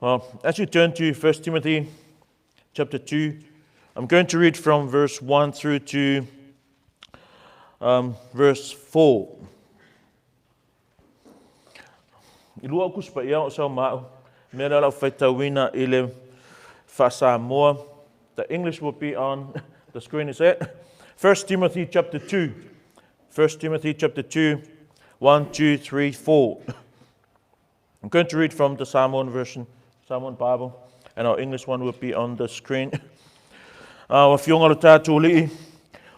Well, as you turn to 1 Timothy chapter 2, I'm going to read from verse 1 through to um, verse 4. I lua o kusi paia o sau ma'u, mea lea lau faitauina i le faa-Samoa. The English will be on the screen, is it? 1 Timothy chapter 2. 1 Timothy chapter 2, 1, 2, 3, 4. I'm going to read from the Samoan version, Samoan Bible, and our English one will be on the screen. Uh, afioga lo tātou li'i,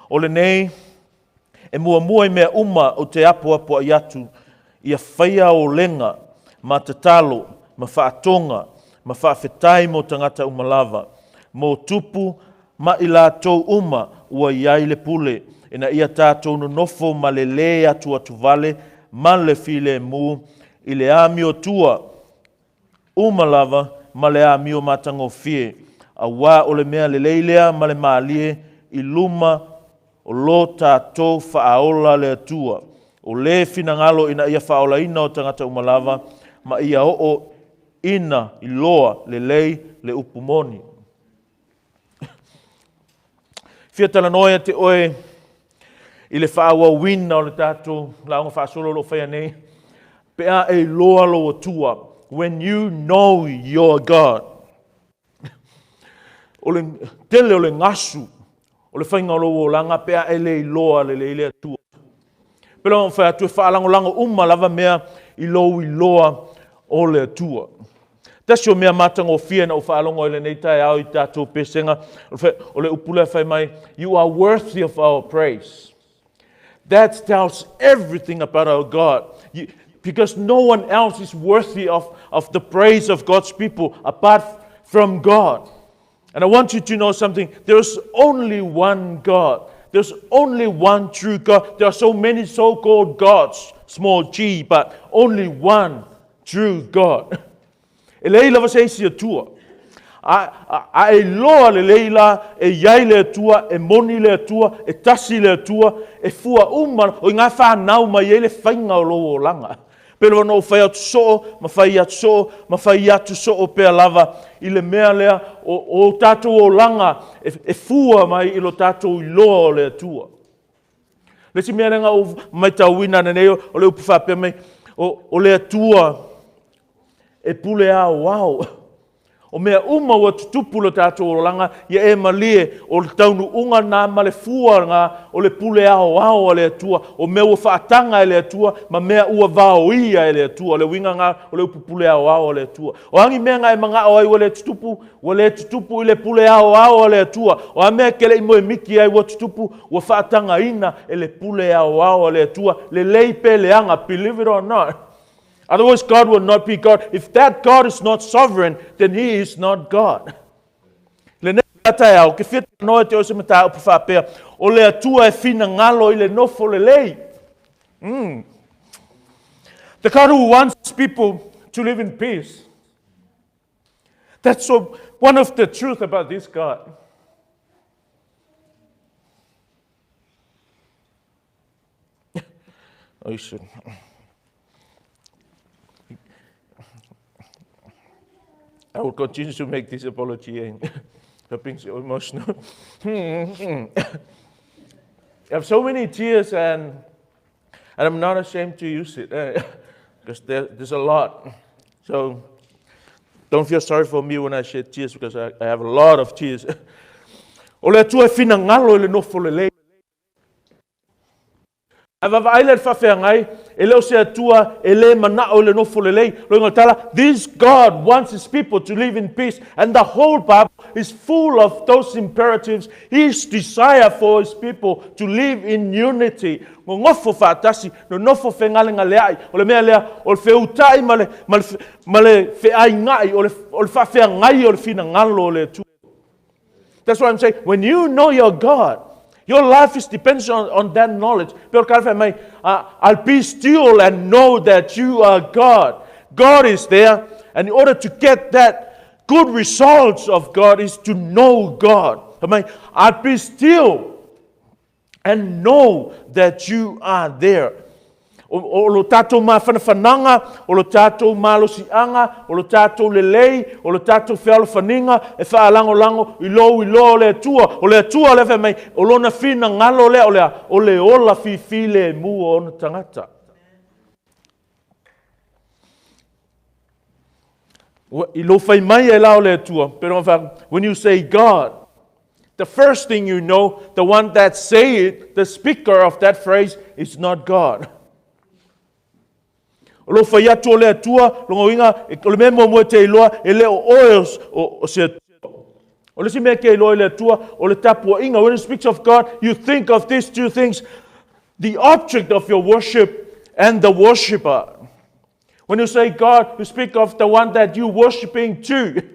o lenei e muamua i mea uma o te apoapoa'i atu, ia whaia o lenga, ma tatalo, ma whaatonga, ma whaafetai mō tangata uma lava, mō tupu ma i latou uma ua i ai le pule, ina ia tatou nonofo ma le lē atuatuvale ma le filemu i le amio tua uma lava ma le amio matagofie, auā o le mea lelei lea ma le malie i luma o lo tatou Faaola le Atua, o lē finagalo ina ia faaolaina o tagata uma lava, ma ia oo ina iloa lelei le upu moni. Fia talanoa ia te oe i le faaauauina o le tatou lauga faasolo o lo o faia nei, pe a e iloa lou Atua, when you know your God. O le tele o le gasu o le faiga o lou olaga pe a e le iloa lelei le Atua. Pei ona ou fai atu, e faalagolago uma lava mea i lou iloa o le Atua. Tasi o mea matagofie na ou faalogo ai lenei taeao i tatou pesega, o le upu lea fai mai, you are worthy of our praise. That tells everything about our God. You, because no one else is worthy of, of the praise of God's people apart from God. And I want you to know something. There's only one God. There's only one true God. There are so many so called gods, small g, but only one true God. E leai lava se isi Atua. A, a, a e iloa lelei la e i ai le Atua, e moni le Atua, e tasi le Atua, e fua uma, o i ngā whānau mai ai le whainga o lou olaga. Pei lava ona ou fai atu soo, ma fai atu soo, ma fai atu soo pea lava i le mea lea o, o tatou olaga e, e fua mai i lo tatou iloa o le Atua. Le isi mea lea na ou matauina ananei o le upu faapea mai, o, o le Atua e pule aoao. O mea uma ua tutupu lo tatou olaga, ia e malie, o le taunuuga lena ma le fua lena o le pule aoao a le Atua, o mea ua faataga e le Atua ma mea ua vaoia e le Atua. O le uiga lena o le upu pule aoao a le Atua. O a ni mea na e manao ai ua le tutupu, ua le tutupu i le pule aoao a le Atua. O a mea e te le i moemiti ai ua tutupu, ua faatagaina e le pule aoao a le Atua, lelei pe leaga, believe it or not. Otherwise, God will not be God. If that God is not sovereign, then he is not God. Lenei taeao, ke fia talanoa te o se mataupu faapea, o le Atua e finagalo i le nofo lelei. Mm. The God who wants people to live in peace. That's so, one of the truth about this God. Oh, you should. I will continue to make this apology and for being so emotional. I have so many tears and, and I'm not ashamed to use it because there, there's a lot. So don't feel sorry for me when I shed tears because I, I have a lot of tears. O le Atua e finagalo i le nofo lelei. Ae vaavaai lea i le faafeagai, e le o se Atua e le manao i le nofo lelei. Loiga o le tala, this God wants his people to live in peace and the whole Bible is full of those imperatives, his desire for his people to live in unity. Nonofo faatasi, nonofo fegalegaleai. O le mea lea, o le feuta'i ma le, ma le, ma le feaiga'i, o le, o le faafeagai o le finagalo o le Atua. That's what I'm saying. When you know your God, your life is depends on, on that knowledge. Pero ka mai, I'll be still and know that you are God. God is there. And in order to get that good results of God is to know God. I'll be still and know that you are there. O lo tatou mafanafanaga, o lo tatou malosiaga, o lo tatou lelei, o lo tatou fealofaniga e faalagolago i lou iloa o le Atua. O le Atua lea fai mai, o lona finagalo lea o le a? O le ola fifilemu o ona tagata. I lou fai mai ai la o le Atua, pero when you say God, the first thing you know, the one that say it, the speaker of that phrase is not God. O lou fai atu o le Atua, lona uiga, o le mea muamua e te iloa, e le o oe o se Atua. O le isi mea e te iloa i le Atua, o le tapuaiga. When you speak of God, you think of these two things, the object of your worship and the worshipper. When you say God, you speak of the one that you worshiping to,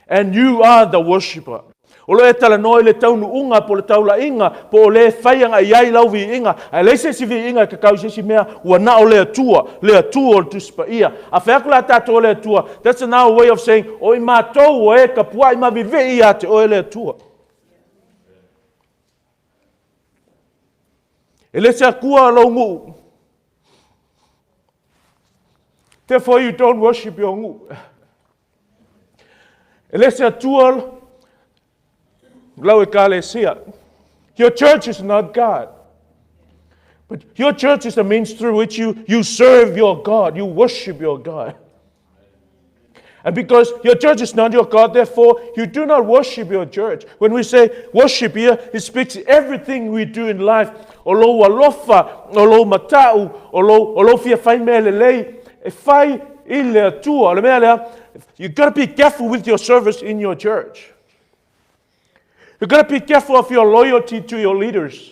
and you are the worshipper. O lo e talanoa i le taunuuga po o le taulaiga po o le fai agai ai lau viiga. Ae leai se isi viiga e kakau i se isi mea ua na o le Atua, le Atua o le Tusi Paia. A fai atu la tatou o le Atua, that's another way of saying, o i matou o e kapuai ma vivii ia te oe le Atua. E le se Atua lou nuu. Therefore you don't worship your nuu. E le se Atua lau ekalesia. Your church is not God. But your church is the means through which you, you serve your God, you worship your God. And because your church is not your God, therefore you do not worship your church. When we say worship here, it speaks everything we do in life. O lou alofa, o lou matau, o lou, o lou fia fai mea lelei, e fai i le Atua. O le mea lea, you got to be careful with your service in your church. You got to be careful of your loyalty to your leaders.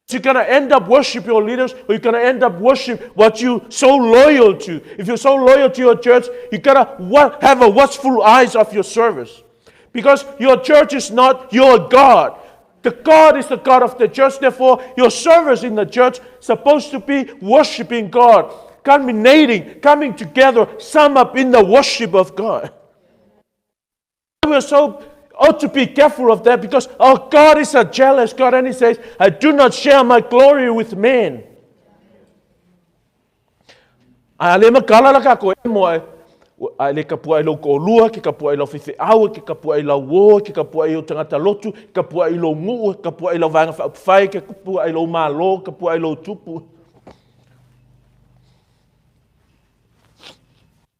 You're going to end up worship your leaders or you're going to end up worship what you're so loyal to. If you're so loyal to your church, you got to have a watchful eyes of your service. Because your church is not your God. The God is the God of the church. Therefore, your service in the church is supposed to be worshiping God, culminating, coming together, sum up in the worship of God. We are so ought to be careful of that because our God is a jealous God and He says, I do not share my glory with men. A le makala la ka koe mo e a le kapua i lou ko'olua, ke kapua i lau faifeau, ke kapua i lau uo, ke kapua i ou tagata lotu, ke kapua i lou nuu, ke kapua i lau vaega faaupufai, ke kapua i lou malo, ke kapua i lou tupu.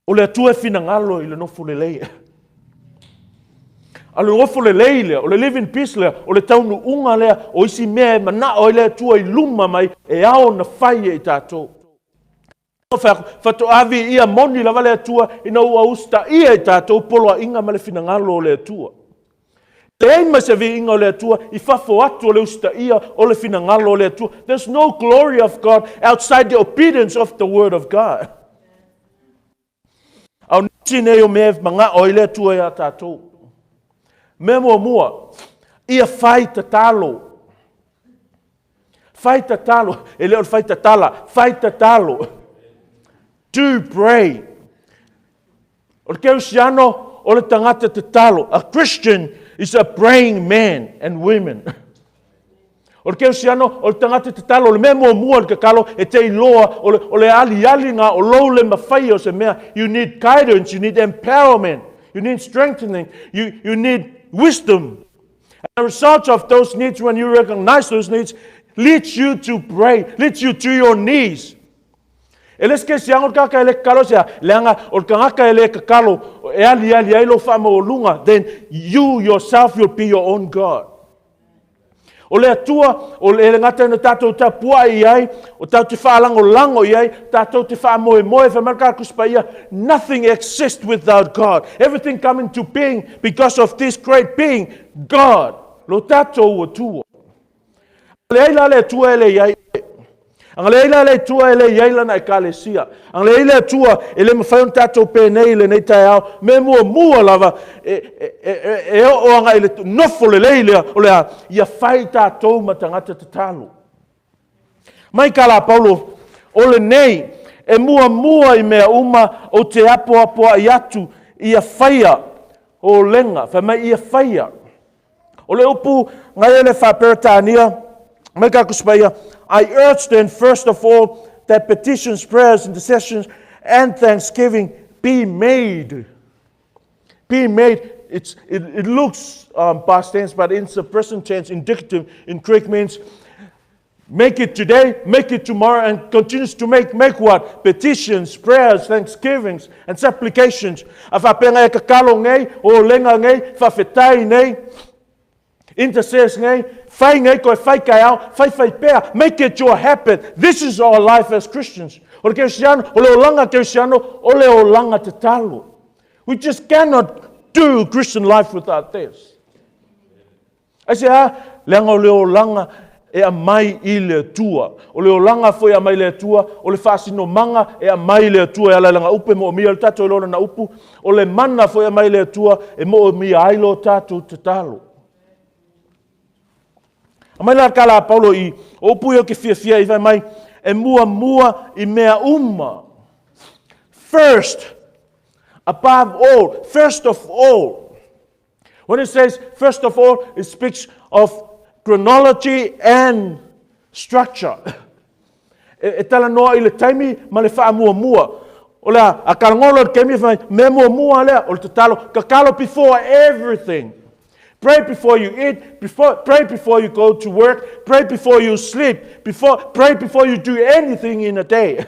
O le Atua e finagalo i le nofo lelei. A o le nofo lelei lea, o le live in peace lea, o le taunuuga lea, o isi mea e manao ai le Atua i luma mai e ao ona fai e i tatou. Faatoa viia moni lava le Atua ina ua usitaia e tatou poloaiga ma le finagalo o le Atua. Leai ma se viiga o le Atua i fafo atu o le usitaia o le finagalo o le Atua. There's no glory of God outside the obedience of the word of God. A o nisi nei o mea e manao ai le Atua iā tatou. Mea muamua, ia fai tatalo. Fai tatalo. E le o le fai tatala, fai tatalo. Do pray. O le Kerisiano, o le tagata tatalo. A Christian is a praying man and women. O le Kerisiano, o le tagata tatalo, o le mea muamua o le tatalo, e te iloa, o le, o le alialiga o lou le mafai o se mea. You need guidance, you need empowerment, you need strengthening, you, you need wisdom. And the result of those needs, when you recognize those needs, leads you to pray, leads you to your knees. E le se kerisiano le tagata e le tatalo se a, leaga o le tagata e le tatalo e aliali ai lou faamaualuga, then you yourself will be your own God. O le Atua, o le gata ina tatou tapuai i ai, o tatou te faalagolago i ai, tatou te faamoemoe, fai mai le Tusi Paia, nothing exists without God. Everything come into being because of this great being, God. Lo tatou Atua. Leai la le Atua e le i ai. Aga leai la le Atua e le i ai lana ekalesia. Aga leai le Atua e le mafai ona tatou penei i lenei taeao. Mea muamua lava e, e, e, e, e oo agai i le nofo lelei lea o le a, ia fai tatou ma tagata tatalo. Mai ka la Paulo, o lenei e muamua i mea uma ou te apoapoai atu ia faia olega, fai mai ia faia. O le upu ngai le faa-Peretania, mai ka Tusi Paia, I urge then first of all that petitions, prayers, intercessions, and thanksgiving be made. Be made. It's, it, it looks um, past tense, but it's the present tense, indicative in Greek means make it today, make it tomorrow, and continues to make, make what? Petitions, prayers, thanksgivings, and supplications. A whapenga e kakalo nei, o lenga nei, whawhetai nei, intercess nei, whai nei koe whai kai ao, whai whai pea, make it your habit. This is our life as Christians. O le Keristiano, o le olanga Keristiano, o le olanga te talo. We just cannot do Christian life without this. Aisea? Leaga o le olaga e aumai i le Atua. O le olaga foi e aumai i le Atua, o le faasinomaga e aumai i le Atua e ala i lana upu e moomia ai le tatou iloa lana upu, o le mana foi e aumai i le Atua e moomia ai lo tatou tatalo. Aumai la tala a Paulo i o upu ia ou te fiafia i fai mai, e muamua i mea uma. First, above all, first of all. When it says, first of all, it speaks of chronology and structure. E, e talanoa i le taimi ma le faamuamua. O le a, a kalangolo le taimi fai, mea muamua lea, o le tatalo, tatalo before everything. Pray before you eat, before, pray before you go to work, pray before you sleep, before, pray before you do anything in a day.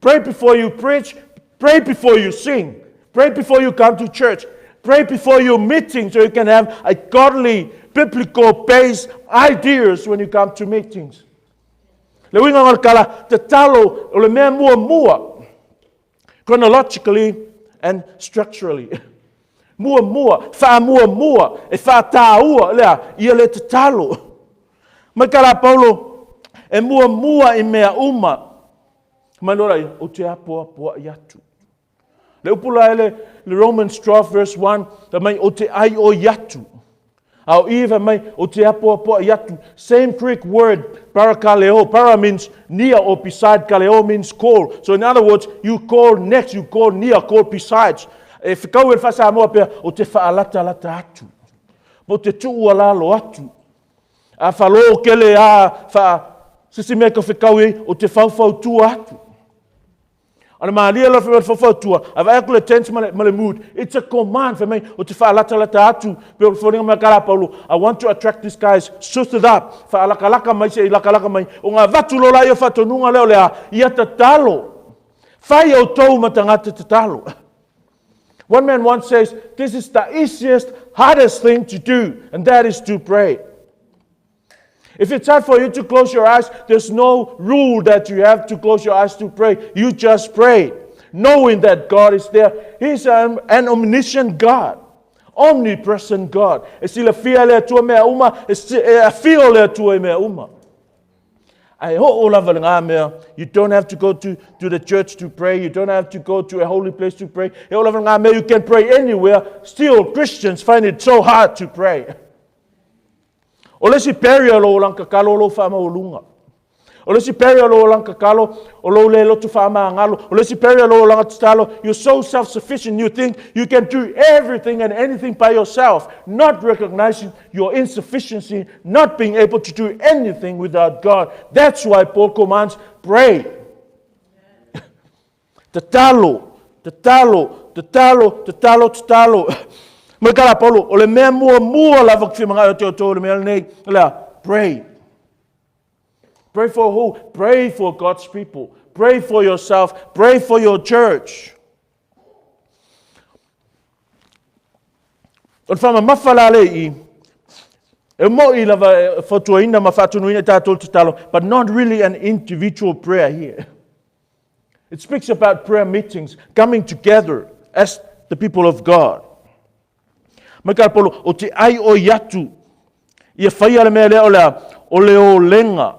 Pray before you preach, pray before you sing, pray before you come to church, pray before your meeting so you can have a godly, biblical based ideas when you come to meetings. Le uiga o le tala, tatalo o le mea muamua, chronologically and structurally. Muamua, faamuamua, e faataua, lea, ia le tatalo. Mai tala Paulo, e muamua i mea uma, Mai loa ia, ou te apoapoai atu. Le upu la ele, le Romans 12 verse 1, fai mai, o te ai oi atu. A o i fai mai, o te apoapoai atu. Same Greek word, parakaleo. Para means near or beside. Kaleo means call. So in other words, you call next, you call near, call besides. E whikau e le whasamoa pea, o te whaalatalata atu. Mo te tuualalo atu. A whalō kele a wha sisi mea ka whekau ei o te whauwhau tua atu. Ana malia la whai whauwhau tua, a vai aku le tense ma le, ma le mood. It's a command for me, o te whaalatalata atu, pe o wharinga mai kara Paulo, I want to attract these guys, suit it up, whaalakalaka mai se i lakalaka mai, o ngā vatu lola ia whatonunga leo lea, ia tatalo. Whai au tau matangata tatalo. One man once says, this is the easiest, hardest thing to do, and that is to pray. If it's hard for you to close your eyes, there's no rule that you have to close your eyes to pray. You just pray, knowing that God is there. He's an, an omniscient God, omnipresent God. E silafia le Atua mea uma, e, e afio le Atua i mea uma. Ae oo lava le ngā mea, you don't have to go to, to the church to pray, you don't have to go to a holy place to pray. E oo lava le ngā mea, you can pray anywhere. Still, Christians find it so hard to pray. O le isi barrier lo olaga tatalo o lou faamaualuga. O le isi barrier o lou olaga tatalo o lou le loto faamagalo. O le isi barrier o lou olaga tatalo, you're so self-sufficient, you think you can do everything and anything by yourself, not recognizing your insufficiency, not being able to do anything without God. That's why Paul commands, pray. Tatalo, tatalo, tatalo, tatalo, tatalo. Mai kala Paulo, o le mea muamua lava ki whimangai o te o le mea nei, lea, pray. Pray for who? Pray for God's people. Pray for yourself. Pray for your church. O le faamamafa la le i, e mo'i lava e fautuaina ma faatunuina i tātou tatalo, but not really an individual prayer here. It speaks about prayer meetings, coming together as the people of God. Mai ka polo, o te ai o i atu, ia whaia le mea lea o lea, o le olenga.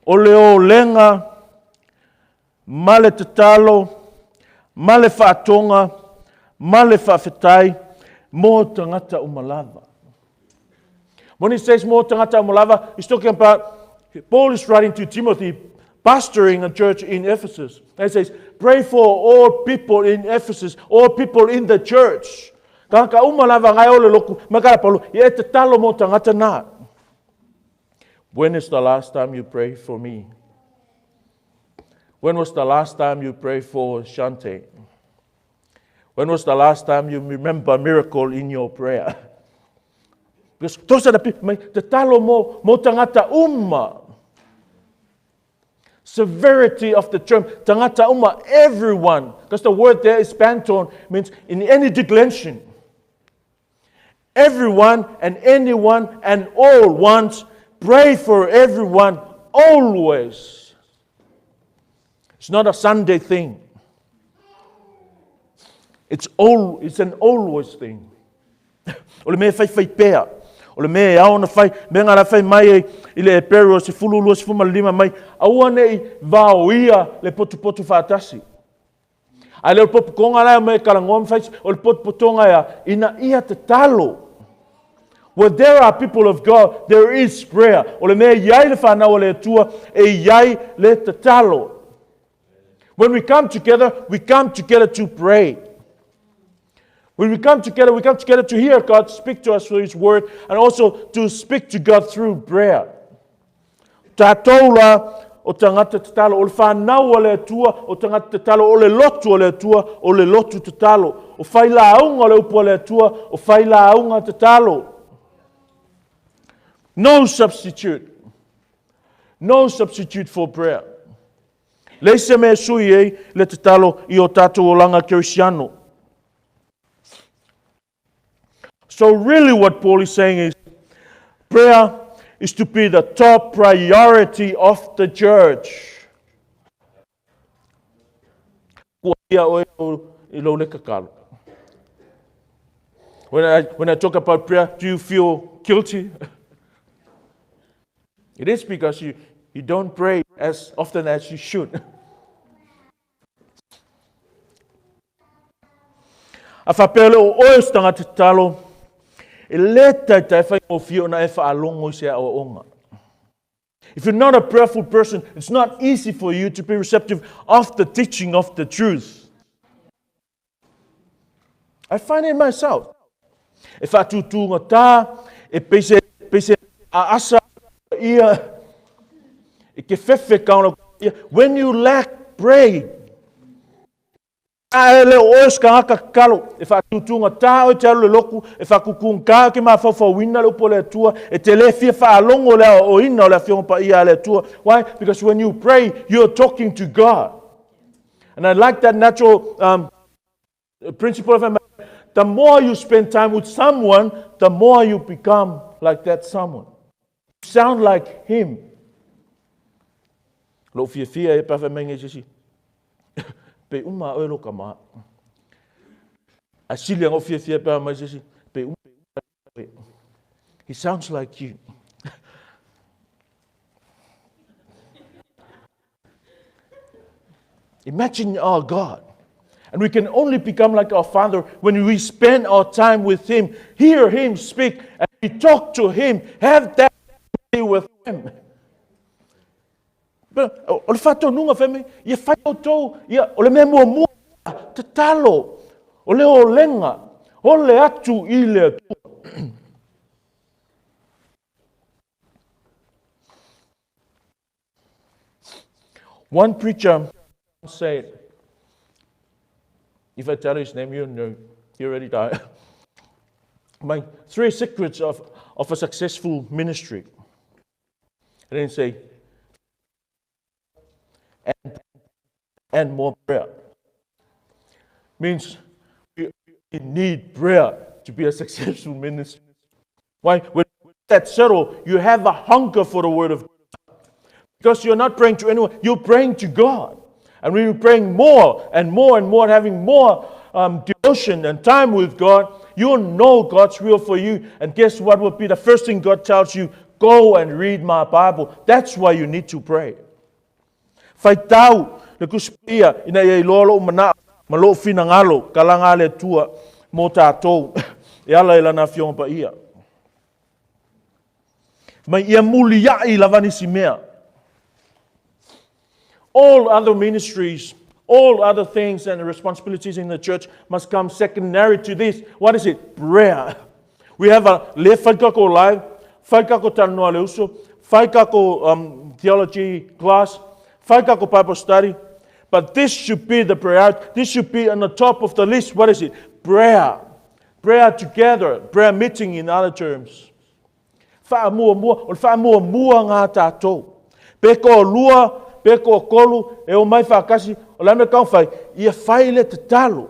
O le olenga ma le tatalo, ma le faatoga, ma le faafetai mō tagata uma lava. When he says mō tagata uma lava, he's talking about, Paul is writing to Timothy, pastoring a church in Ephesus. And he says, pray for all people in Ephesus, all people in the church. Tagata uma lava ngai o le loku, ma kala Paulo, ia e tatalo mō tagata nā. When is the last time you pray for me? When was the last time you pray for Shante? When was the last time you remember a miracle in your prayer? Because those are the people, mai, tatalo mo, mo tangata uma. Severity of the term, tangata uma, everyone. Because the word there is panton, means in any declension. Everyone and anyone and all wants, pray for everyone always. It's not a Sunday thing. It's, all, it's an always thing. O le mea e faifai pea. O le mea e ao ona fai, mea ngā la fai mai e i le Eperu o se fulu lua se fuma lima mai, aua nei vaoia le potupotu faatasi. A le o le popotoga la e omai e talanoa ma fai, o le potopotoga e a? Ina ia tatalo. Where there are people of God, there is prayer. O le mea e i ai le whanau o le Atua, e i ai le tatalo. When we come together, we come together to pray. When we come together, we come together to hear God speak to us through His Word and also to speak to God through prayer. Tātou la o tagata tatalo, o le whanau o le Atua, o tagata tatalo, o le lotu o le Atua, o le lotu tatalo. O failauga o le upu a le Atua, o failauga tatalo. No substitute. No substitute for prayer. Leai se mea e sui ai le tatalo i o tātou olaga Kerisiano. So really what Paul is saying is prayer is to be the top priority of the church. Kua ia oe i lou le tatalo. When I, when I talk about prayer, do you feel guilty? It is because you, you don't pray as often as you should. A faapea le o oe o se tagata tatalo, e le taitai e faigofie ona e faalogo i se aoaoga. If you're not a prayerful person, it's not easy for you to be receptive of the teaching of the truth. I find it myself. E whaatūtūnga tā, e peise, peise a asa ia, e ke whewhe kaona ia. When you lack, pray. A e le o oe o se tagata tatalo, e faatūtūgatā oe te alu i le lotu, e faatūtūgatā oe ke mafaufauina le upu a le Atua, e te le fia faalogo i le aoaoina o le Afioga Paia a le Atua. Why? Because when you pray, you're talking to God. And I like that natural um, principle of the more you spend time with someone, the more you become like that someone. You sound like him. Lou fiafia e pe a fai mai nei se isi, Pe uma oe lo kama. A sili anga ou fiafia pe a mai se isi, Pe uma oe. He sounds like you. Imagine our God. And we can only become like our Father when we spend our time with Him, hear Him speak, and we talk to Him, have that with Him. O le faatonuga fai mai, ia fai outou, ia, o le mea muamua, tatalo, o le olega, o le atu i le Atua. One preacher said, if I tell his name, you know, he already died. My three secrets of, of a successful ministry. I didn't say, and, and more prayer. Means we need prayer to be a successful ministry. Why? When that settle, you have a hunger for the word of God. Because you're not praying to anyone, you're praying to God. And when you're praying more and more and more and having more um, devotion and time with God, you'll know God's will for you. And guess what will be the first thing God tells you? Go and read my Bible. That's why you need to pray. Faitau le Tusi Paia ina ia iloa lou manao ma lou finagalo ka laga a le Atua mo tatou e ala i Lana Afioga Paia. Mai ia muliai lava nisi mea. All other ministries, all other things and responsibilities in the church must come secondary to this. What is it? Prayer. We have a le fai kako live, fai kako talanoa le uso, Fai kākou theology class, fai kākou Bible study, but this should be the priority. This should be on the top of the list. What is it? Prayer. Prayer together. Prayer meeting in other terms. Faamuamua, o le faamuamua ngā tātou. Pe toalua, pe toatolu, e omai faatasi, o le a le mea e tatau ona fai? Ia fai le tatalo.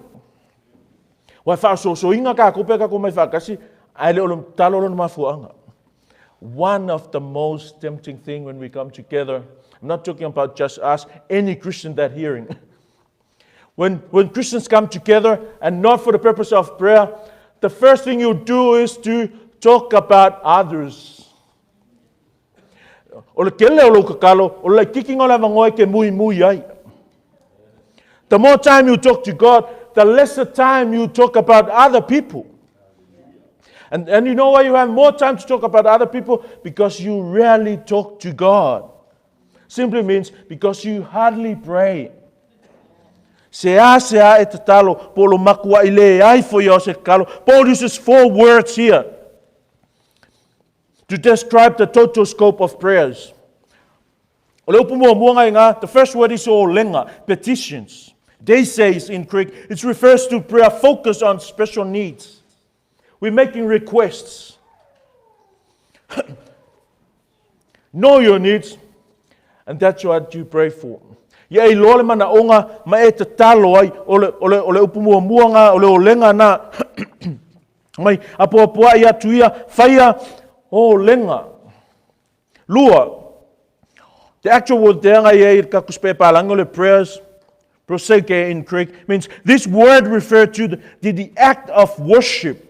Aua e faaosoosoina tatou pe a tatou omai faatasi, ae le o le tatalo lona mafuaaga. One of the most tempting thing when we come together, I'm not talking about just us, any Christian that hearing. When Christians come together and not for the purpose of prayer, the first thing you do is to talk about others. O le tele o lou tatalo, o le laitiitiga o le avanoa e te muimui ai. The more time you talk to God, the lesser time you talk about other people. And you know why you have more time to talk about other people? Because you rarely talk to God. Simply means because you hardly pray. Seāseā e tatalo, po o lo matuaʻi leai foi o se tatalo. Paul uses four words here to describe the total scope of prayers. O le upu muamua nga i ngā, the first word is olega, petitions. Deesis in Greek, it refers to prayer focused on special needs. We're making requests. Know your needs, and that's what you pray for. Ia e iloa le manaoga ma e tatalo ai, o le, o le, o le upu muamua ngā, o le olega nā. Mai, apoapoai atu ia, faia olega. Lua, the actual word there ngai e i ka kusipepa o le prayers, proseuche in Greek, means this word referred to the act of worship.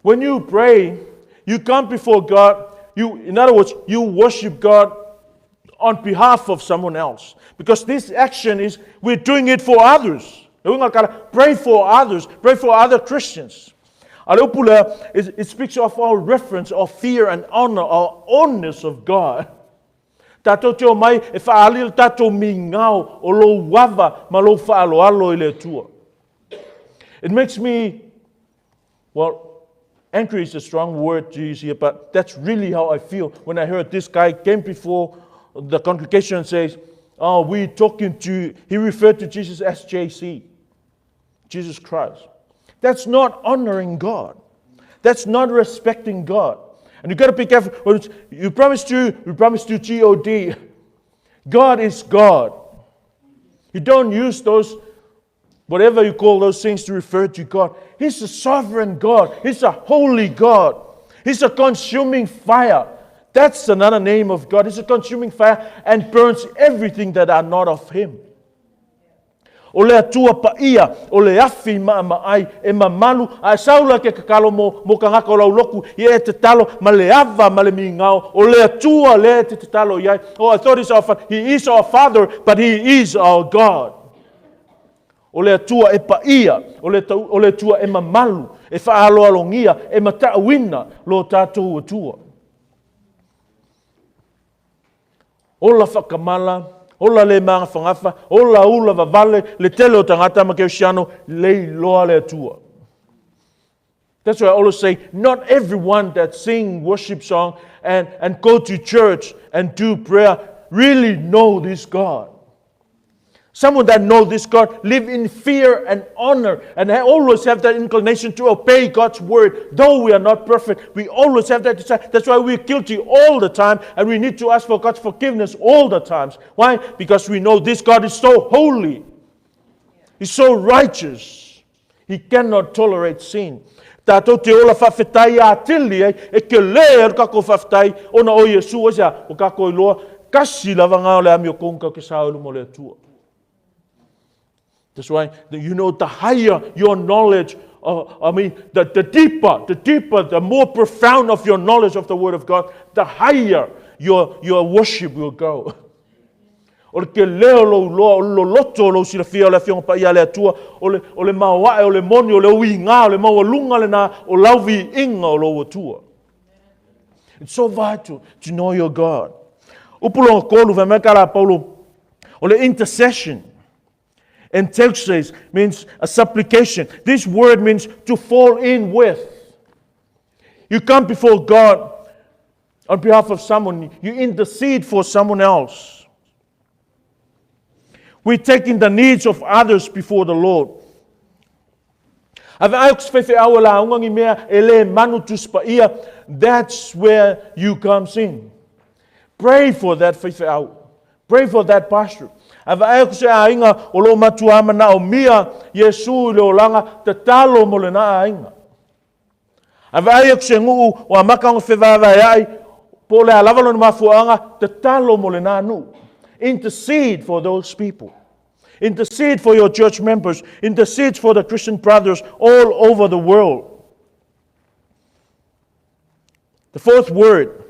When you pray, you come before God, you, in other words, you worship God on behalf of someone else. Because this action is, we're doing it for others. Pray for others, pray for other Christians. A le upu lea, it speaks of our reference of fear and honor, our oneness of God. Tātou te omai e faaali le tātou migao o lou ava ma lou faaaloalo i le Atua. It makes me, well, angry is a strong word to use here, but that's really how I feel when I heard this guy came before the congregation and says, oh, we're talking to, he referred to Jesus as JC, Jesus Christ. That's not honoring God. That's not respecting God. And you got to be careful. You promise to G-O-D. God is God. You don't use those, whatever you call those things, to refer to God. He's a sovereign God. He's a holy God. He's a consuming fire. That's another name of God. He's a consuming fire and burns everything that are not of Him. O le Atua paia, o le afi maamaai e mamalu, a e sau loa e te tatalo mo tagata o lau lotu, ia e tatalo ma le ava ma le migao, o le Atua lea e te tatalo i ai. Oh, I thought he's our father. He is our father, but he is our God. O le Atua e paia, o le Atua e mamalu, e faaaloalogia, e mataauina lo tatou Atua. Ola faakamala, ola le magafagafa, ola ula vavale, le tele o tagata ma kerisiano, le iloa le Atua. That's why I always say, not everyone that sing worship song and go to church and do prayer really know this God. Someone that know this God live in fear and honor and always have that inclination to obey God's word. Though we are not perfect, we always have that desire. That's why we're guilty all the time and we need to ask for God's forgiveness all the times. Why? Because we know this God is so holy. He's so righteous. He cannot tolerate sin. Tātou te ola faafetai atili ai, e telē ai le kākou faafetai ona o Iesu aisea? Ua kākou iloa, tasi lava ngā o le amiotonu tatou te sao i luma o le Atua. That's why, you know, the higher your knowledge, I mean, the deeper, the more profound of your knowledge of the Word of God, the higher your worship will go. O le telē o lou iloa, o le loloto o lou silafia o le Afioga Paia a le Atua, o le maoae, o le moni, o le uiga, o le maualuga lenā, o lau viiga o lou Atua. It's so vital to know your God. Upu lona tolu, fai mai ka la Paulo, o le intercession. Intercesses means a supplication. This word means to fall in with. You come before God. On behalf of someone, you intercede for someone else. We're taking the needs of others before the Lord. A vaai atu se faifeau e lauga ni mea e le manu Tusi Paia, that's where you comes in. Pray for that faifeau. Pray for that pastor. A vaai atu se aiga o lo o matuā manaomia Iesu i le olaga, tatalo mo lena aiga. A vaai atu se nuu ua amata ona fevaevaeai, po o le a lava lona mafuaaga, tatalo mo lena nuu. Intercede for those people. Intercede for your church members. Intercede for the Christian brothers all over the world. The fourth word,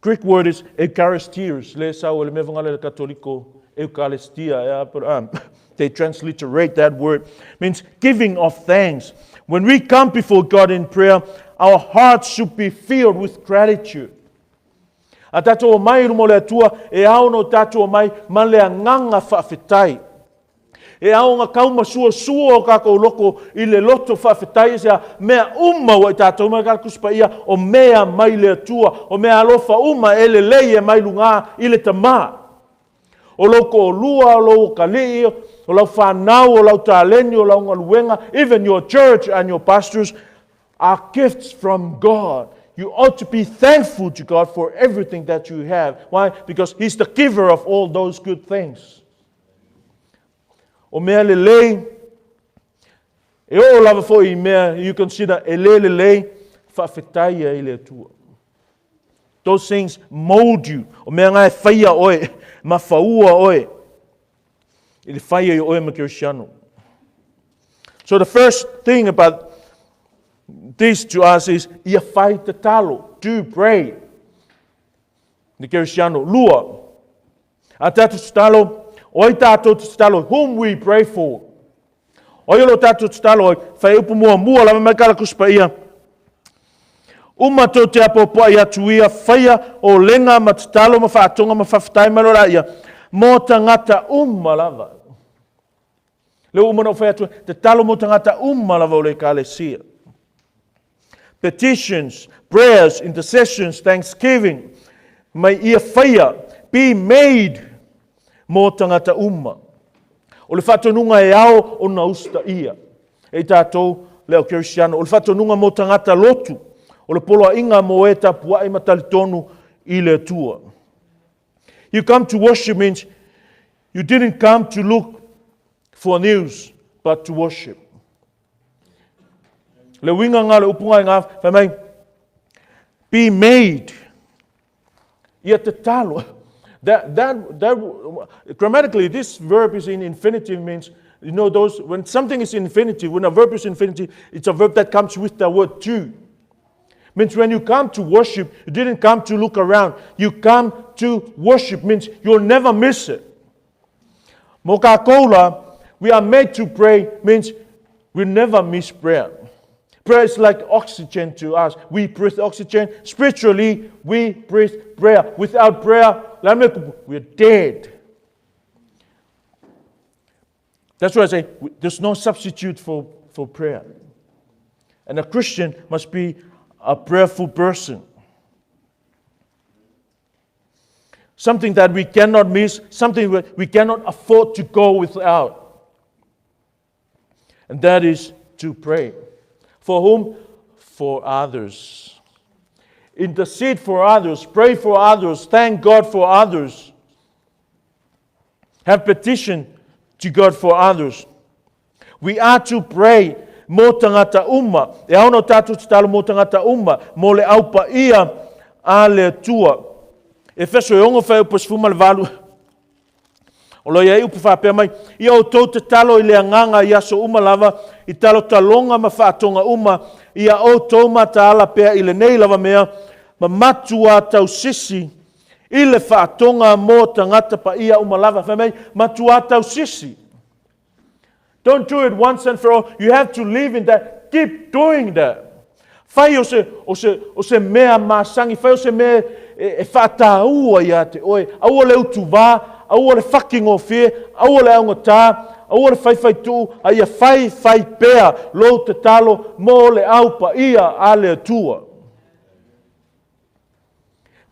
Greek word is eucharistios. Le sau le mea le Katoliko, Eucharistia. But they transliterate that word. Means giving of thanks. When we come before God in prayer, our hearts should be filled with gratitude. A tātou omai i luma o le Atua, e ao ona o tātou omai ma le agaga faafetai. E ao ona kaumasuasua o kākou loko i le loto faafetai i sea mea uma ua i tātou mai ka Tusi Paia, o mea mai le Atua, o mea alofa uma e lelei e mai lugā i le Tamā. O lou toalua, o lou atalii, o lau fanau, o lau taleni, o lau galuega, even your church and your pastors are gifts from God. You ought to be thankful to God for everything that you have. Why? Because He's the giver of all those good things. O mea lelei, e oo lava foi i mea you consider e le lelei, faafetai ai i le Atua. Those things mold you. O mea nga e faia oe, mafaua oe, i le faia i oe ma Kerisiano. So the first thing about this to us is, ia fai tatalo, do pray. Le Kerisiano. Lua, a tātou tatalo, o ai tātou tatalo, whom we pray for. O ai o lo tātou tatalo ai, whai upu muamua lava mai ka la Tusi Paia. Uma tou te apoapoai atu ia, faia olega ma tatalo ma faatoga ma faafetai mai loa laia, mo tagata uma lava. Lea ua uma ona ou fai atu, tatalo mo tagata uma lava o le Ekalesia. Petitions, prayers, intercessions, thanksgiving, mai ia faia, be made mo tagata uma. O le faatonuga e ao ona usitaia e i tatou le au Kerisiano. O le faatonuga mo tagata lotu. O le poloaiga mo e tapuai ma talitonu i le Atua. You come to worship means you didn't come to look for news, but to worship. Le uiga nga o le upu nga i nga, fai mai, be made. Ia tatalo. That, grammatically, this verb is in infinitive means, those, when something is infinitive, when a verb is infinitive, it's a verb that comes with the word to. Means when you come to worship, you didn't come to look around. You come to worship, means you'll never miss it. Mo kākou la, we are made to pray, means we never miss prayer. Prayer is like oxygen to us. We breathe oxygen. Spiritually, we breathe prayer. Without prayer, we're dead. That's why I say there's no substitute for prayer. And a Christian must be a prayerful person. Something that we cannot miss, something we cannot afford to go without. And that is to pray. For whom? For others. Intercede for others, pray for others, thank God for others. Have petition to God for others. We are to pray mo tagata uma. E ao ona tatou tatalo mo tagata uma, mo le Au Paia a le Atua. Efeso e 6 fuaiupu 18. O lo o i ai upu faapea mai, ia outou tatalo i le agaga i aso uma lava, i talotaloga ma faatoga uma, ia outou mataala pea i lenei lava mea, ma matuā tausisi i le faatoga mo tagata paia uma lava. Fai mai, matuā tausisi. Don't do it once and for all. You have to live in that. Keep doing that. Fai o se mea masani, fai o se mea e faataua ia te oe. Aua le utuvā, aua le fakigofie, aua le augatā, aua le faifaituu, a ia fai fai pea lou tatalo mo le Au Paia a le Atua.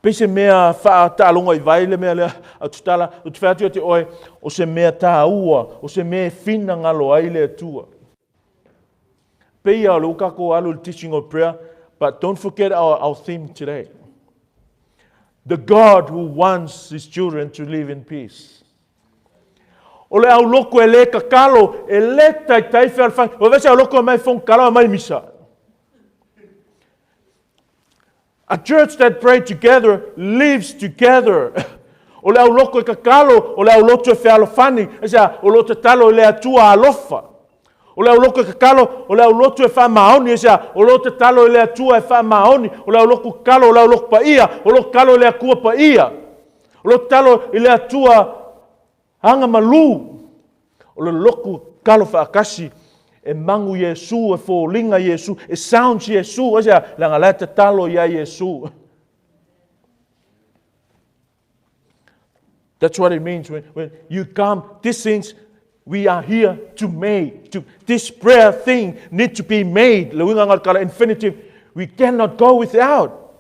Pei se mea faataaloga i vai le mea lea, a tatala, ou te fai atu ia te oe, o se mea tāua, o se mea e finagalo ai le Atua. Pei lava o lea ua tatou alu i le teaching of prayer, but don't forget our, our theme today. The God who wants his children to live in peace. O le aulotu e le tatalo, e le taitai fealofani. Ua vese aulotu e mai fono tatalo e mai misa. A church that pray together lives together. O le aulotu e tatalo, o le aulotu e fealofani. Aisea? O lo o tatalo i le Atua alofa. O le aulotu e tatalo, o le aulotu e faamaoni. Aisea? O lo o tatalo i le Atua e faamaoni. O le aulotu tatalo, o le aulotu paia. O lo o tatalo i le Atua paia. O lo o tatalo i le Atua Aga malu o le lotu tatalo faatasi e magu Iesu, e foliga Iesu, e sounds Iesu. Aisea? Leaga la e tatalo ia Iesu. That's what it means when, when you come. These things we are here to make. To, this prayer thing need to be made. Le uiga nga le infinitive. We cannot go without.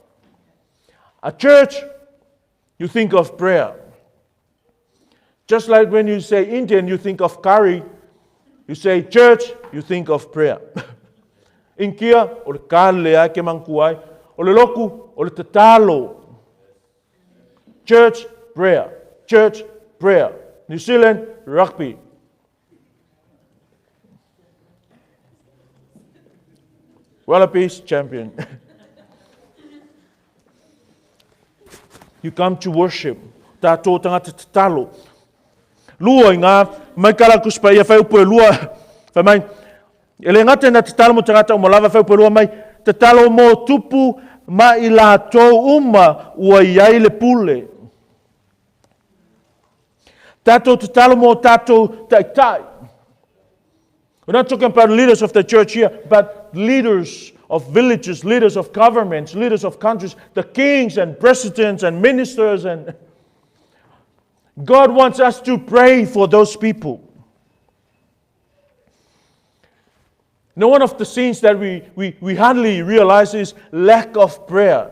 A church, you think of prayer. Just like when you say Indian, you think of curry. You say church, you think of prayer. Inkia, o le kale ai ke mangku ai. O le loku, o le tatalo. Church, prayer. Church, prayer. New Zealand, rugby. Wallabies champion. You come to worship. Tātou tangata tatalo. Lua i ngā, mai ka la kuspa ia whai upu e lua, whai mai, e le ngata ina tatalo mo tangata uma lava whai upu e lua mai, tatalo mo tupu ma i lātou uma ua i ai le pule. Tātou tatalo mo tātou taitai. We're not talking about leaders of the church here, but leaders of villages, leaders of governments, leaders of countries, the kings and presidents and ministers and God wants us to pray for those people. Now, one of the sins that we, we, we hardly realize is lack of prayer.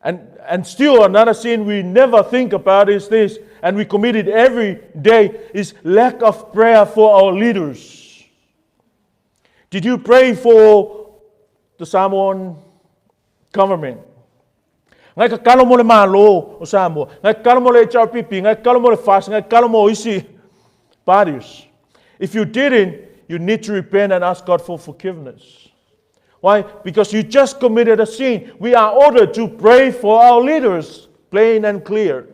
And, and still another sin we never think about is this, and we commit it every day, is lack of prayer for our leaders. Did you pray for the Samoan government? Ngai tatalo mo le Malo o Samoa, ngai tatalo mo le HRPP, ngai tatalo mo le FAST, ngai tatalo mo isi parties. If you didn't, you need to repent and ask God for forgiveness. Why? Because you just committed a sin. We are ordered to pray for our leaders, plain and clear.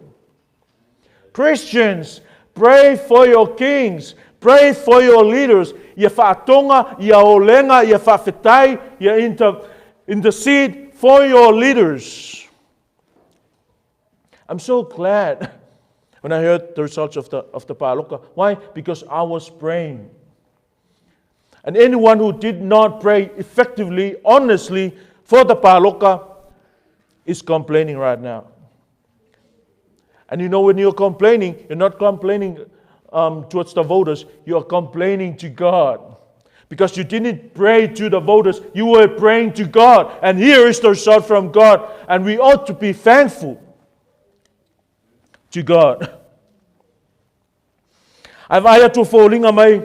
Christians, pray for your kings, pray for your leaders. Ia fa'atonga, ia olega, ia fa'afetai, ia inter, intercede for your leaders. I'm so glad when I heard the results of the, of the paloka. Why? Because I was praying. And anyone who did not pray effectively, honestly, for the paloka is complaining right now. And you know, when you're complaining, you're not complaining um, towards the voters, you are complaining to God. Because you didn't pray to the voters, you were praying to God. And here is the result from God. And we ought to be thankful to God. Ae vaai atu o foliga mai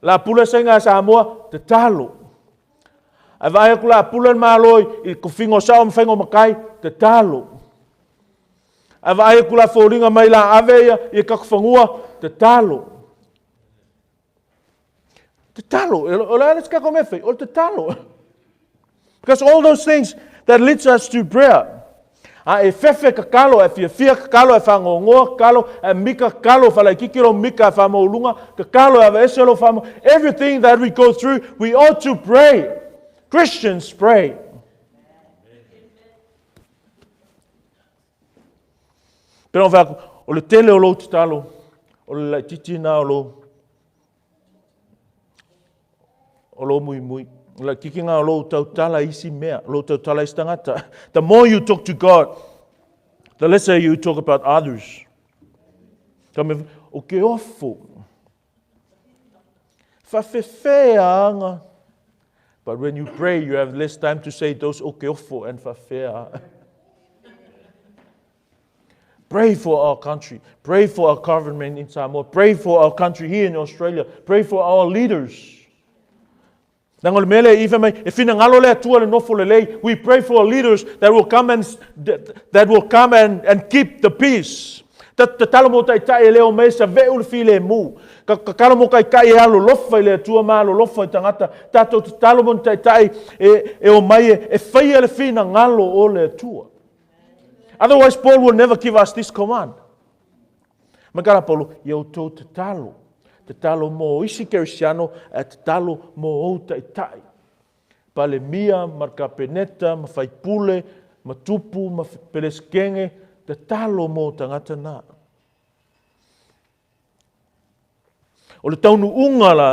la pule saiga a Samoa, tatalo. Ae vaai atu la pule le Malo i kofiga o sao ma faiga o matai, tatalo. Ae vaai atu la foliga mai la ave ia i tatou fanua, tatalo. Tatalo. O le a le se tatou mea e fai? O le tatalo. Because all those things that leads us to prayer. A e fefe tatalo, e fiafia tatalo, e fagogoa tatalo, e mika tatalo, falaititi lou mika e faamaualuga tatalo, e aveese lou faamo. Everything that we go through, we ought to pray. Christians pray. Pena o fai atu, o le tele o lou tatalo, o le laititi na o lou o lou muimui. O laititi na o lou tautala i isi mea, lou tautala i isi tagata. The more you talk to God, the lesser you talk about others. Ka me, o ke ofo. Whawhewhea anga. But when you pray, you have less time to say those o ke ofo and whawhea. Pray for our country. Pray for our government in Samoa. Pray for our country here in Australia. Pray for our leaders. Leaga o le mea lea i fai mai, e finagalo le Atua le nofo lelei. We pray for our leaders that will come and, that will come and, and keep the peace. Tatalo mo taitai e le o mai save'u le filemu. Tatalo mo taitai e alolofa i le Atua ma alolofa i tagata. Tatou tatalo mo ni taitai e, e o mai e, e faia le finagalo o le Atua. Otherwise, Paul will never give us this command. Mai kala Paulo, ia outou tatalo. Tatalo mo isi Kerisiano, ae tatalo mo ou taitai. Palemia, ma le Kapeneta, ma faipule, ma tupu, ma pelesekenge, tatalo mo tagata na. O le taunuuga la,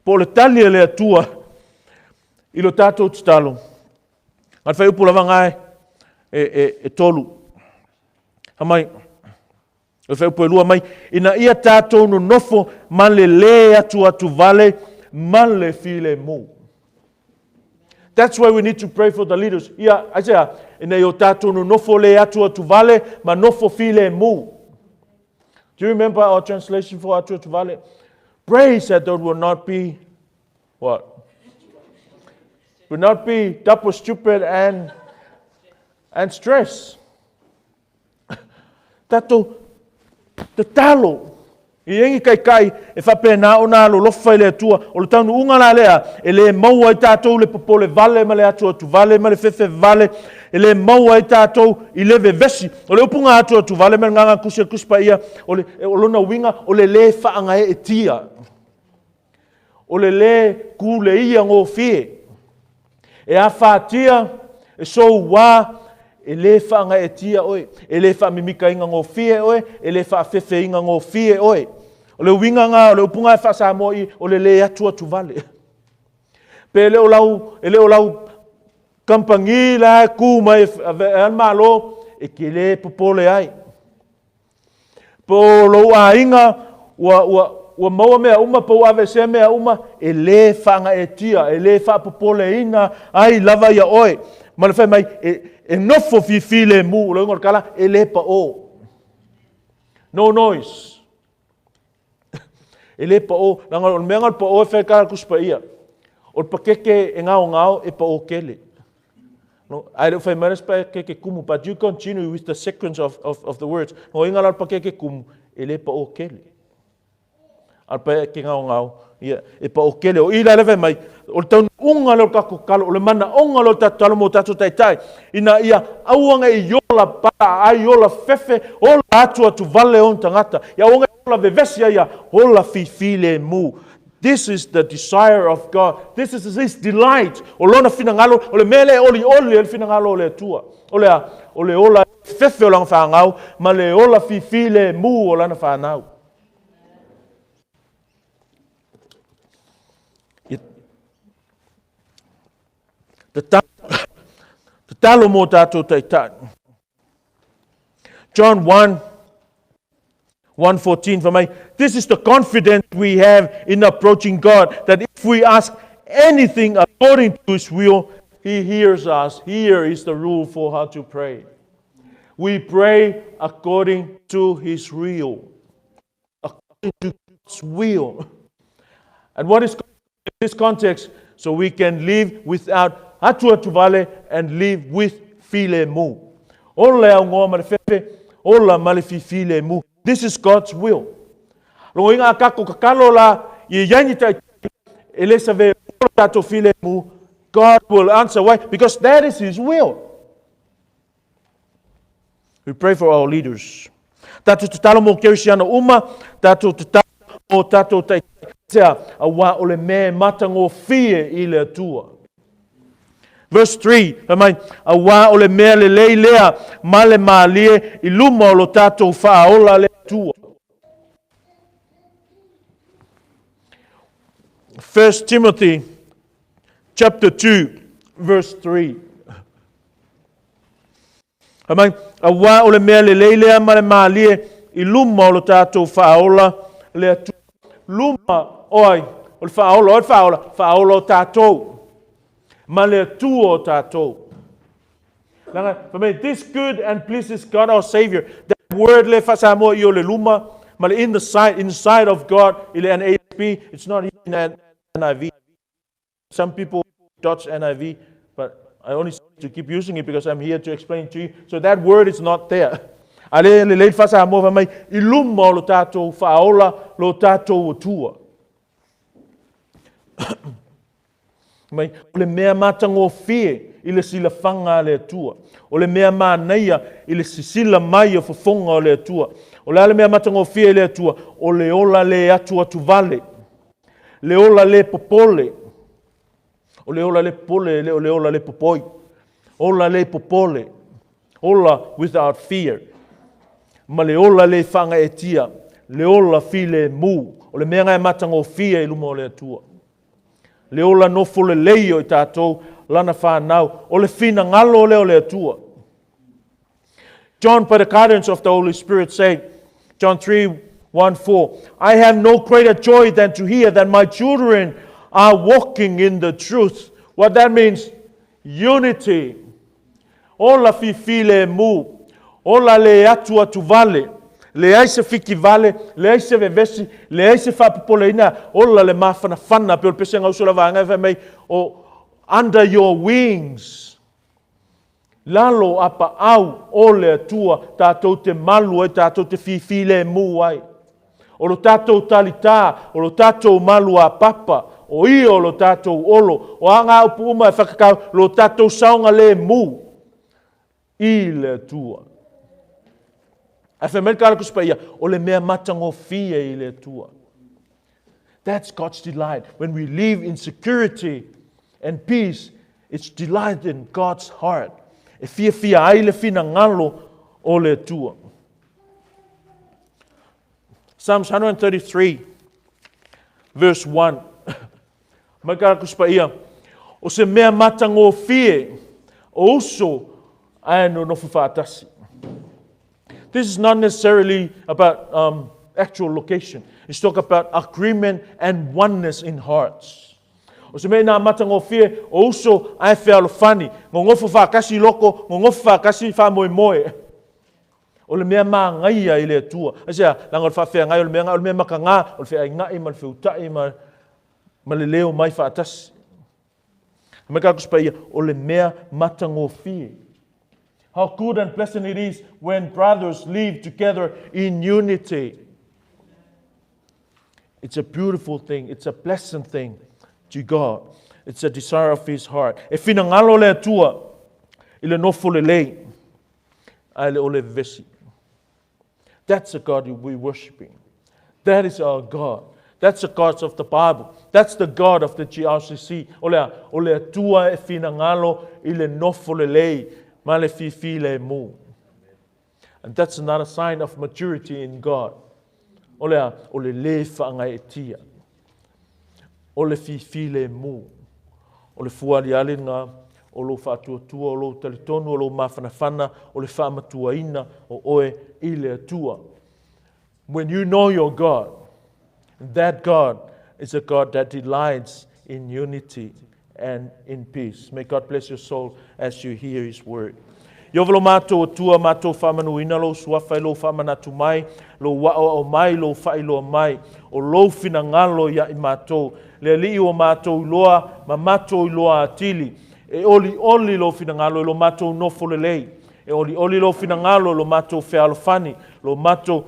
po o le tali a le Atua i lo tatou tatalo, a le whaiupu lava ngae e, e, e tolu. Ha mai, o le whaiupu e lua mai, ina ia tātou nonofo ma le lē atu atu vale ma le filemu. That's why we need to pray for the leaders. Ia, aisea, ina ia o tātou nonofo lē atu atu vale ma nofo filemu. Do you remember our translation for atu atu vale? Pray that there will not be what? Will not be double stupid and and stress. Tatou tatalo i ai kaikai e faapena ona alolofa i le Atua. O le taunuuga la lea, e le maua ai tatou le popole vale ma le atuatu vale ma le fefe vale, e le maua ai tatou i le vevesi. O le upu ga atuatu vale ma le gaga kusi a le Tusi Paia, o, le, o lona uiga, o le lē faagaeetia. O le lē kuleia gofie. E afatia, e souā, e lē faagaeetia oe, e lē faamimikaina gofie oe, e lē faafefeina gofie oe. O le uiga na, o le upu na e faa-Samoa i, o le lē atuatuvale. Pe le o lau, e le o lau kamupani la e kū mai e a le Malo, e te lē popole ai. Po o lou aiga ua, ua, ua maua mea uma po ua aveesea mea uma, e lē faagaeetia, e lē faapopoleina ai lava ia oe. Ma le fai mai, e, e nofo fifilemu, o le uiga o le tala, e lē paʻō. No noise. E lē paʻō, leaga o le mea lena o le paʻō e fai ai le tala a le Tusi Paia. O le pakeke e gaogao e paʻō tele. No, ae le o fai mai le pakeke kumu, but you continue with the sequence of, of, of the words. No inga la le pakeke kumu, e lē paʻō tele. A le pakeke gaogao, ia, e paʻō tele. O i la le fai mai, o le taunuuga lea o le tatou tatalo, o le manaoga lea o le tatou tatalo mo tatou taitai, ina ia aua ne i ola palaai, ola fefe, ola atuatuvale ona tagata. Ia aua ne i ola vevesi ai ia, ola fifilemu. This is the desire of God. This is His delight. O lona finagalo, o le mea lea e olioli ai le finagalo o le Atua. O le a? O le ola fefe o lana fanau ma le ola fifilemu o lana fanau. Tatalo mō tātou taitai. John 1, 1:14 fai mai, This is the confidence we have in approaching God, that if we ask anything according to His will, He hears us. Here is the rule for how to pray. We pray according to His will. According to God's will. And what is this context? So we can live without atuatuvale and live with filemu. Ola e augoa ma le fefe, ola ma le fifilemu. This is God's will. Logo inga a kako kakalo la i iai ni tai e le save ola tatou filemu, God will answer. Why? Because that is His will. We pray for our leaders. Tātou tatalo mō Kerisiano uma, tātou tatalo mō tātou taitea, auā o le mea e matagofie i le Atua. Verse 3, fai mai, auā o le mea lelei lea ma le mālie i luma o lo tātou faaola le Atua. 1 Timothy chapter 2 verse 3. Fai mai, auā o le mea lelei lea ma le mālie i luma o lo tātou faaola le Atua. Luma o ai? O le faaola, o ai le faaola? Faaola o tātou. Ma le Atua o tātou. Leaga, fai mai, this good and pleases God our Savior. Word le faa-Samoa i o le luma ma le in the sight, inside of God i le NASB, it's not in NIV. Some people dodge NIV, but I only to keep using it because I'm here to explain to you. So that word is not there. A le le le faa-Samoa fai mai i luma o lo tātou faaola lo tātou Atua. Mai, o le mea matagofie i le silafaga a le Atua. O le mea manaia i le sisila mai o fofoga o le Atua. O le a le mea matagofie i le Atua? O le ola le atuatuvale. Le ola le popole. O le ola le popole, e le o le ola le popoi. Ola le popole. Ola without fear. Ma le ola le faagaeetia. Le ola filemu. O le mea lena e matagofie i luma o le Atua. Le ola nofo lelei o i tātou lana whānau. O le finagalo lea o le Atua. John, by the guidance of the Holy Spirit, say, John 3, 1, 4, I have no greater joy than to hear that my children are walking in the truth. What that means, unity. Ola fifilemu, ola le atuatuvale, leai se fikivale, leai se vevesi, leai se faapopoleina, ola le mafanafana, pei o le pesega uso la vaega e fai mai, o under your wings. Lalo o apaau o le Atua tātou te malu ai, tātou te fifilemu ai. O lo tātou talitā, o lo tātou malu ā-papa, o ia o lo tātou olo, o a ngā upu uma e whakakau, lo tātou saogalēmū i le Atua. Ae fai mai le Kalakusi Paia, o le mea matagofie i le Atua. That's God's delight. When we live in security and peace, it's delight in God's heart. E fiafia ai le finagalo o le Atua. Psalms 133, verse 1. Mai ka Tusi Paia, o se mea matagofie o uso ae nonofo faatasi. This is not necessarily about actual location. It's talk about agreement and oneness in hearts. O se mea inā matagofie o uso ae fealofani, gogofo faatasi loko, gogofo faatasi faamoemoe. O le mea magaia i le Atua. Aisea? Leaga o le faafeagai o le mea o le mea makaga, o le feainai ma le feuta'i ma, ma le leo mai faatasi. Mai ka Tusi Paia, o le mea matagofie. How good and pleasant it is when brothers live together in unity. It's a beautiful thing. It's a pleasant thing to God. It's a desire of his heart. E finagalo le Atua i le nofo lelei, ae le o le vevesi. That's the God we're worshiping. That is our God. That's the God of the Bible. That's the God of the GRCC. O le a, o le Atua e finagalo i le nofo lelei ma le fifilemu. And that's another sign of maturity in God. O le a, o le lē faagaeetia. O le fifilemu. O le fuaaliali lena o lou faatuatua, o lou talitonu, o lou mafanafana, o le faamatuaina o oe i le Atua. When you know your God, that God is a God that delights in unity and in peace. May God bless your soul as you hear His word. Ieova lo matou Atua, matou faamanuina lou suafa i lou faamanatu mai, lou aoao mai, lou faailoa mai, o lou finagalo ia i matou, le Alii ua matou iloa ma matou iloa atili. E olioli lou finagalo i lo matou nofo lelei. E olioli lou finagalo i lo matou fealofani, lo matou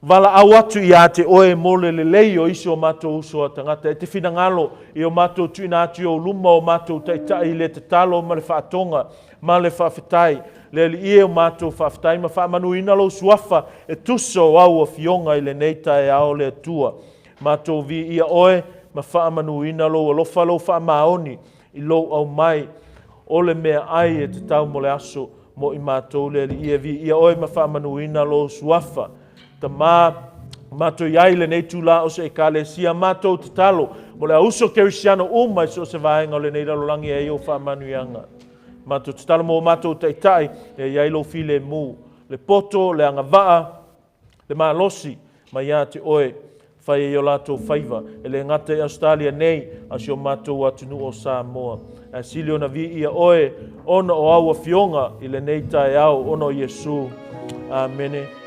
Valaau atu ia te oe mo le lelei o isi o matou uso a tagata. E te finagalo i o matou tuuina atu i ou luma o matou taitai i le tatalo ma le faatoga ma le faafetai. Le Alii e o matou faafetai ma faamanuina lou suafa e tusa o au afioga i lenei taeao le Atua. Matou viia oe ma faamanuina lou alofa lou faamaoni i lou aumai o le meaai e tatau mo le aso mo i matou le Alii e viia oe ma faamanuina lou suafa. Tama, matou i ai i lenei itula o se Ekalesia, matou tatalo mo le auso kerisiano uma i so o se vaega o lenei lalolagi e ai ou faamanuiaga. Matou tatalo mo o matou taitai e i ai lou filemu, le poto, le agavaa, le malosi mai ia te oe, fai ai o latou faiva, e le gata i Ausetalia nei, a o si o matou atunuu o Samoa. Ae sili ona viia oe ona o au afioga i lenei taeao ona o Iesu. Amene.